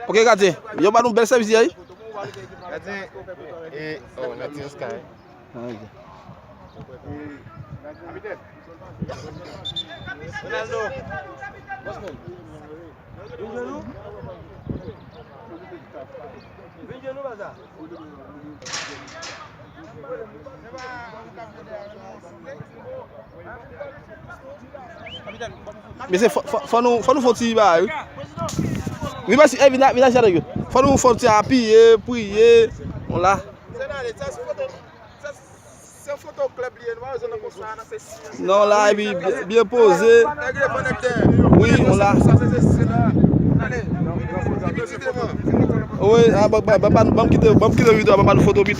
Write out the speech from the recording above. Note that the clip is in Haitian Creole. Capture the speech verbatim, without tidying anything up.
Ok, gadyen. Yo ba nou bèl sèvis yè, wi. Gadyen, e, oh, mèt Oscar. Ah, ok. Mesye, fò, fò, fò nou, fò nou fè yon ti bagay, wi. Wi, mesye, eh, vin la, vin la, jade yo. Fò nou fè yon ti apiye, priye. On la. Se foto klèb li ye, nou pa bezwen nan konsa, nan se si. Non, la, epi byen, byen poze. Nèg yo vann nèg dèyè. Wi, on la. Sa se, se, se la. Ale. Epi ti devan. Wi, ah, ban, ban, ban, ban, ban m kite, ban m kite videyo a, ban m ba nou foto pito.